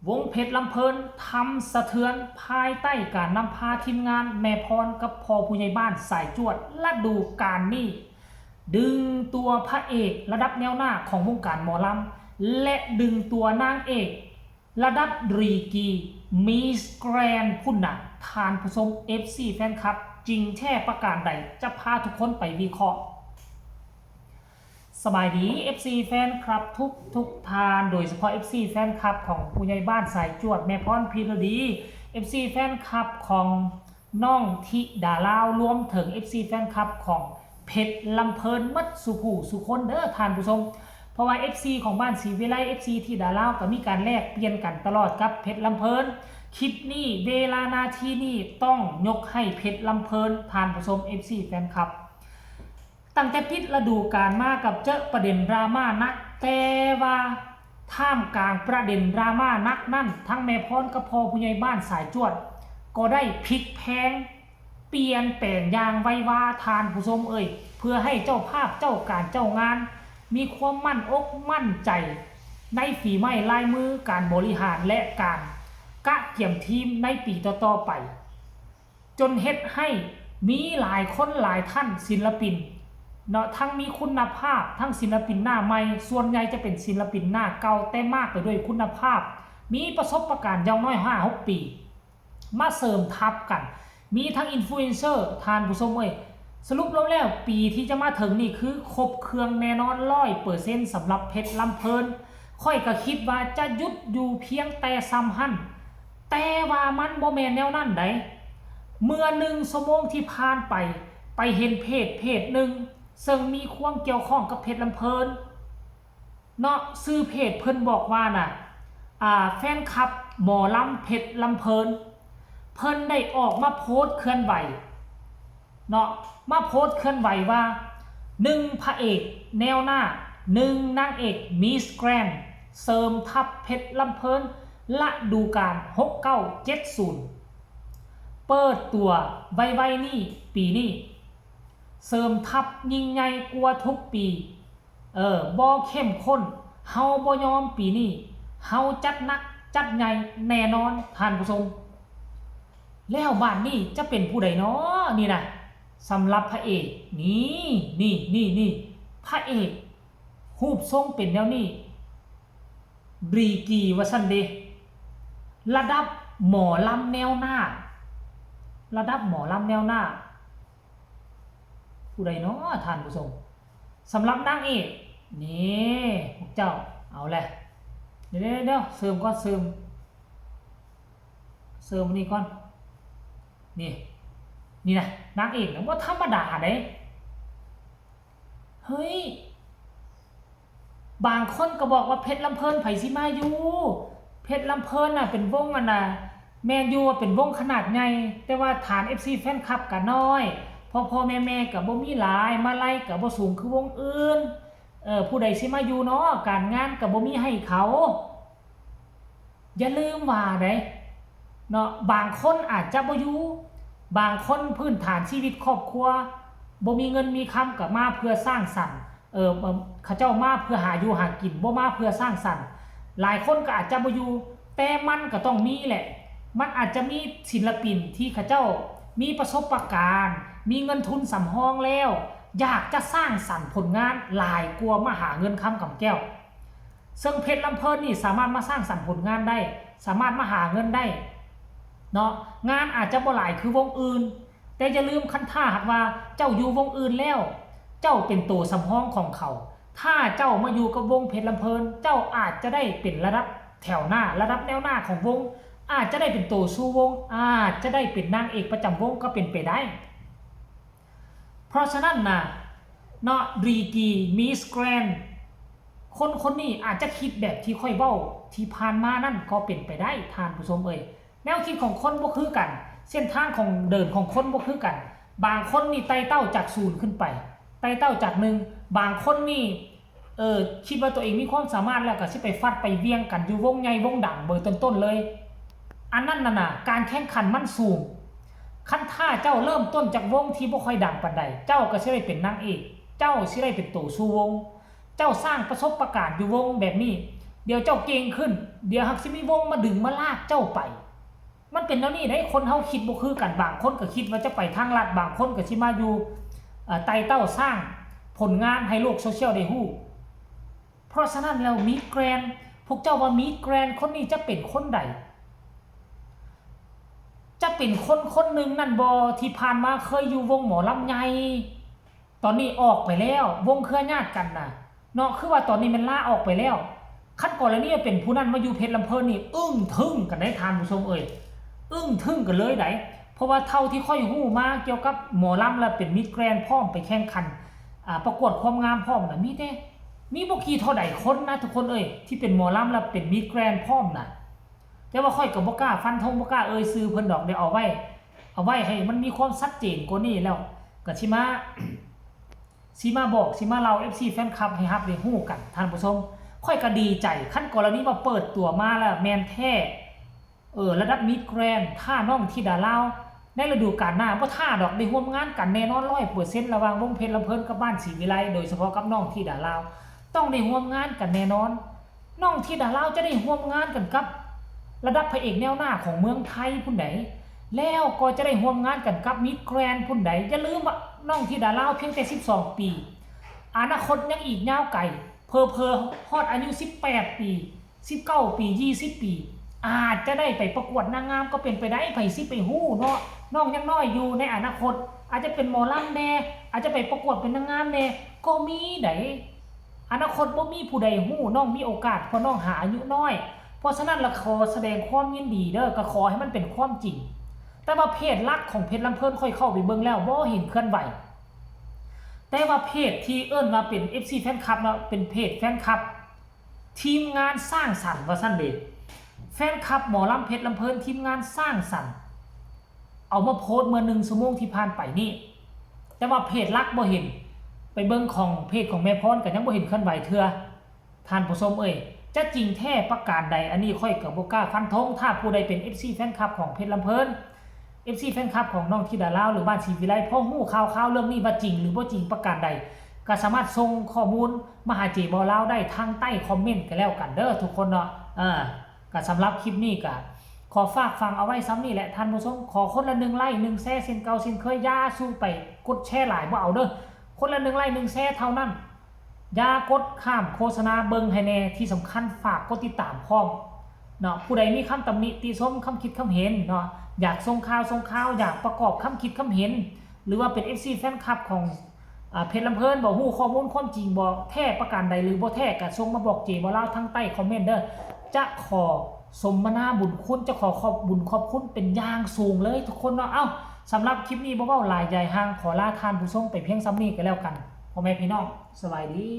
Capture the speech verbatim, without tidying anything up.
วงเพชรลำเพลินทำสะเทือนภายใต้การนำพาทีมงานแม่พรกับพ่อผู้ใหญ่บ้านสายจวดฤดูกาลนี้ ดึงตัวพระเอกระดับแนวหน้าของวงการหมอลำ และดึงตัวนางเอกระดับดีกรี Miss Grand พุ้นน่ะ ท่านผู้ชม เอฟซี แฟนคลับ จริงแท้ประการใด จะพาทุกคนไปวิเคราะห์ สบายดี เอฟซี แฟนคลับทุกทุกท่าน โดยเฉพาะ เอฟซี แฟนคลับของผู้ใหญ่บ้านสายจวดแม่พรพีรดี เอฟซี แฟนคลับของน้องธิดาลาว รวมถึง เอฟซี แฟนคลับของเพชรลำเพลินหมดสู่ผู้สู่คนเด้อท่านผู้ชม เพราะว่า เอฟซี ของบ้านศรีวิไล เอฟซี ธิดาลาว ก็มีการแลกเปลี่ยนกันตลอดกับเพชรลำเพลิน คลิปนี้เวลานาทีนี้ต้องยกให้เพชรลำเพลินท่านผู้ชม เอฟซี แฟนคลับ ตั้งแต่ปิดฤดูกาลมากับเจอประเด็นดราม่าหนัก แต่ว่าท่ามกลางประเด็นดราม่าหนักนั้น ทั้งแม่พรกับพ่อผู้ใหญ่บ้านสายจวด ก็ได้พลิกแพลง เปลี่ยนแปลงอย่างไววาท่านผู้ชมเอ่ย เพื่อให้เจ้าภาพเจ้าการเจ้างาน มีความมั่นอกมั่นใจ ในฝีไม้ลายมือการบริหารและการกะเกียมทีมในปีต่อๆไป จนเฮ็ดให้มีหลายคนหลายท่านศิลปิน เนาะ ทั้งมีคุณภาพ ทั้งศิลปินหน้าใหม่ ส่วนใหญ่จะเป็นศิลปินหน้าเก่า แต่มากไปด้วยคุณภาพ มีประสบการณ์อย่างน้อยห้าหกปี มาเสริมทัพกัน มีทั้งอินฟลูเอนเซอร์ท่านผู้ชมเอ้ย สรุปแล้วแล้วปีที่จะมาถึงนี่คือครบเครื่องแน่นอนร้อยเปอร์เซ็นต์สำหรับเพชรลำเพลิน ข้อยก็คิดว่าจะหยุดอยู่เพียงแต่ส่ำหั่น แต่ว่ามันบ่แม่นแนวนั้นได๋ เมื่อหนึ่งชั่วโมงที่ผ่านไป ไปเห็นเพจเพจหนึ่ง ซึ่งมีความเกี่ยวข้องกับเพชรลำเพลิน เนาะ ชื่อเพจเพิ่นบอกว่าน่ะ อ่า แฟนคลับหมอลำเพชรลำเพลิน เพิ่นได้ออกมาโพสต์เคลื่อนไหว เนาะ มาโพสต์เคลื่อนไหวว่า หนึ่ง พระเอกแนวหน้า หนึ่ง นางเอก Miss Grand เสริมทัพเพชรลำเพลิน ฤดูกาล หกเก้าเจ็ดศูนย์ เปิดตัวไวๆนี้ ปีนี้ เสริมทัพยิ่งใหญ่กว่าทุกปี เออ บ่เข้มข้น เฮาบ่ยอมปีนี้ เฮาจัดหนักจัดใหญ่แน่นอนท่านผู้ชม แล้วบาดนี้จะเป็นผู้ใดน้อนี่นะ สำหรับพระเอก นี่ นี่ นี่ นี่ พระเอก รูปทรงเป็นแนวนี้ ดีกรีว่าซั่นเด้ ระดับหมอลำแนวหน้า ระดับหมอลำแนวหน้า ผู้ใดน้อท่านผู้ชม สำหรับนางเอก นี่ พวกเจ้า เอาแหละ เดี๋ยวๆๆ เสริมก่อน เสริม เสริมอันนี้ก่อน นี่ นี่นะ นางเอกนะ บ่ธรรมดาเด้ เฮ้ย บางคนก็บอกว่าเพชรลำเพลินไผสิมาอยู่ เพชรลำเพลินน่ะเป็นวงอันน่ะ แม่นอยู่ว่าเป็นวงขนาดใหญ่ แต่ว่าฐาน เอฟซี แฟนคลับก็น้อย พ่อๆ แม่ๆ ก็บ่มีหลาย มาลัยก็บ่สูงคือวงอื่น เออ ผู้ใดสิมาอยู่น้อ การงานก็บ่มีให้เขา อย่าลืมว่าเด้ เนาะ บางคนอาจจะบ่อยู่ บางคนพื้นฐานชีวิตครอบครัว บ่มีเงินมีคำก็มาเพื่อสร้างสรรค์ เออ เขาเจ้ามาเพื่อหาอยู่หากิน บ่มาเพื่อสร้างสรรค์ หลายคนก็อาจจะบ่อยู่ แต่มันก็ต้องมีแหละ มันอาจจะมีศิลปินที่เขาเจ้ามีประสบการณ์ มีเงินทุนสำรองแล้ว อยากจะสร้างสรรค์ผลงานหลายกว่ามาหาเงินคำกำแก้ว ซึ่งเพชรลำเพลินนี่สามารถมาสร้างสรรค์ผลงานได้ สามารถมาหาเงินได้ เนาะ งานอาจจะบ่หลายคือวงอื่น แต่อย่าลืมคันถ้าหากว่าเจ้าอยู่วงอื่นแล้ว เจ้าเป็นตัวสำรองของเขา ถ้าเจ้ามาอยู่กับวงเพชรลำเพลิน เจ้าอาจจะได้เป็นระดับแถวหน้า ระดับแนวหน้าของวง อาจจะได้เป็นตัวชูวง อาจจะได้เป็นนางเอกประจำวงก็เป็นไปได้ เพราะฉะนั้นนะ เนาะ ดีกรี Miss Grand คนคนนี้อาจจะคิดแบบที่ข้อยเว้าที่ผ่านมานั่นก็เป็นไปได้ท่านผู้ชมเอ่ย แนวคิดของคนบ่คือกัน เส้นทางของเดินของคนบ่คือกัน บางคนนี่ไต่เต้าจากศูนย์ขึ้นไป ไต่เต้าจากหนึ่ง บางคนนี่ เออ คิดว่าตัวเองมีความสามารถแล้วก็สิไปฟัดไปเหวี่ยงกันอยู่วงใหญ่วงดังเบอร์ต้นๆเลย อันนั้นน่ะนะ การแข่งขันมันสูง คันถ้าเจ้าเริ่มต้นจากวงที่บ่ค่อยดังปานใด เจ้าก็สิได้เป็นนางเอก เจ้าสิได้เป็นตัวชูวง เจ้าสร้างประสบการณ์อยู่วงแบบนี้ เดี๋ยวเจ้าเก่งขึ้น เดี๋ยวหากสิมีวงมาดึงมาลากเจ้าไป มันเป็นแนวนี้ได้ คนเฮาคิดบ่คือกัน บางคนก็คิดว่าจะไปทางลัด บางคนก็สิมาอยู่เอ่อไต่เต้าสร้างผลงานให้โลกโซเชียลได้ฮู้ เพราะฉะนั้นแล้ว Miss Grand พวกเจ้าว่า Miss Grand คนนี้จะเป็นคนใด จะเป็นคนคนหนึ่งนั่นบ่ ที่ผ่านมาเคยอยู่วงหมอลำใหญ่ ตอนนี้ออกไปแล้ว วงเครือญาติกันน่ะ เนาะ คือว่าตอนนี้มันลาออกไปแล้ว คันกรณีเป็นผู้นั้นมาอยู่เพชรลำเพลินนี่ อึ้งทึ่งกันได้ท่านผู้ชมเอ่ย อึ้งทึ่งกันเลยได เพราะว่าเท่าที่ข้อยฮู้มาเกี่ยวกับหมอลำแล้วเป็น Miss Grand พร้อมไปแข่งขัน อ่า ประกวดความงามพร้อมน่ะ มีแต่ มีบ่กี่เท่าใดคนนะทุกคนเอ่ย ที่เป็นหมอลำแล้วเป็น Miss Grand พร้อมน่ะ แต่ว่าข้อยก็บ่กล้าฟันธง บ่กล้าเอ่ยชื่อเพิ่นดอก เดี๋ยวเอาไว้ เอาไว้ให้มันมีความชัดเจนกว่านี้แล้ว ก็สิมา สิมาบอก สิมาเล่า เอฟซี แฟนคลับให้ฮับได้ฮู้กัน ท่านผู้ชม ข้อยก็ดีใจ คันกรณีว่าเปิดตัวมาแล้วแม่นแท้ เออ ระดับ Miss Grand ถ้าน้องธิดาลาว ในฤดูกาลหน้า บ่ท่าดอก ได้ร่วมงานกันแน่นอน ร้อยเปอร์เซ็นต์ ระหว่างวงเพชรลำเพลินกับบ้านศรีวิไล โดยเฉพาะกับน้องธิดาลาว ต้องได้ร่วมงานกันแน่นอน น้องธิดาลาวจะได้ร่วมงานกันกับ ระดับพระเอกแนวหน้าของเมืองไทยผู้ใด แล้วก็จะได้ร่วมงานกันกับ Miss Grand ผู้ใด อย่าลืมว่าน้องธิดาลาวเพียงแต่ สิบสอง ปี อนาคตยังอีกยาวไกล เผลอๆ ฮอดอายุ สิบแปด ปี สิบเก้า ปี ยี่สิบ ปี อาจจะได้ไปประกวดนางงามก็เป็นไปได้ ไผสิไปฮู้เนาะ น้องยังน้อยอยู่ ในอนาคต อาจจะเป็นหมอลำแน่ อาจจะไปประกวดเป็นนางงามแน่ ก็มีได อนาคตบ่มีผู้ใดฮู้ น้องมีโอกาส เพราะน้องหาอายุน้อย เพราะฉะนั้นละขอแสดงความยินดีเด้อ ก็ขอให้มันเป็นความจริง แต่ว่าเพจหลักของเพชรลำเพลินข้อยเข้าไปเบิ่งแล้ว บ่เห็นเคลื่อนไหว แต่ว่าเพจที่เอิ้นว่าเป็น เอฟซี แฟนคลับเนาะ เป็นเพจแฟนคลับ ทีมงานสร้างสรรค์ว่าซั่นเด้ แฟนคลับหมอลำเพชรลำเพลิน ทีมงานสร้างสรรค์ เอามาโพสต์เมื่อหนึ่งชั่วโมงที่ผ่านไปนี่ แต่ว่าเพจหลักบ่เห็น ไปเบิ่งของเพจของแม่พรก็ยังบ่เห็นเคลื่อนไหวเทื่อ ท่านผู้ชมเอ่ย จะจริงแท้ประการใด อันนี้ข้อยก็บ่กล้าฟันธง ถ้าผู้ใดเป็น เอฟซี แฟนคลับของเพชรลำเพลิน เอฟซี แฟนคลับของน้องธิดาลาว หรือบ้านศรีวิไล พอฮู้ข่าวๆเรื่องนี้ว่าจริงหรือบ่จริงประการใด ก็สามารถส่งข้อมูลมาหาเจบ่าวลาวได้ทางใต้คอมเมนต์ก็แล้วกันเด้อทุกคนเนาะ เออ ก็สำหรับคลิปนี้ก็ขอฝากฟังเอาไว้ส่ำนี้แหละท่านผู้ชม ขอคนละหนึ่งไลค์ หนึ่งแชร์ เช่นเก่าเช่นเคย อย่าสู่ไปกดแชร์หลาย บ่เอาเด้อ คนละหนึ่งไลค์ หนึ่งแชร์เท่านั้น อย่ากดข้ามโฆษณา เบิ่งให้แน่ ที่สำคัญฝากกดติดตามพร้อมเนาะ ผู้ใดมีคำตำหนิติชม คำคิดคำเห็นเนาะ อยากส่งข่าวส่งข่าว อยากประกอบคำคิดคำเห็น หรือว่าเป็น เอฟซี แฟนคลับของ อ่า เพชรลำเพลิน บ่ฮู้ข้อมูลความจริง บ่แท้ประการใด หรือบ่แท้ก็ส่งมาบอกเจบ่าวลาวทางใต้คอมเมนต์เด้อ จะขอสมนาบุญคุณ จะขอขอบบุญขอบคุณเป็นอย่างสูงเลยทุกคนเนาะ เอ้า สำหรับคลิปนี้บ่เว้าหลายยายห่าง ขอลาท่านผู้ชมไปเพียงส่ำนี้ก็แล้วกัน พ่อแม่พี่น้อง สบายดี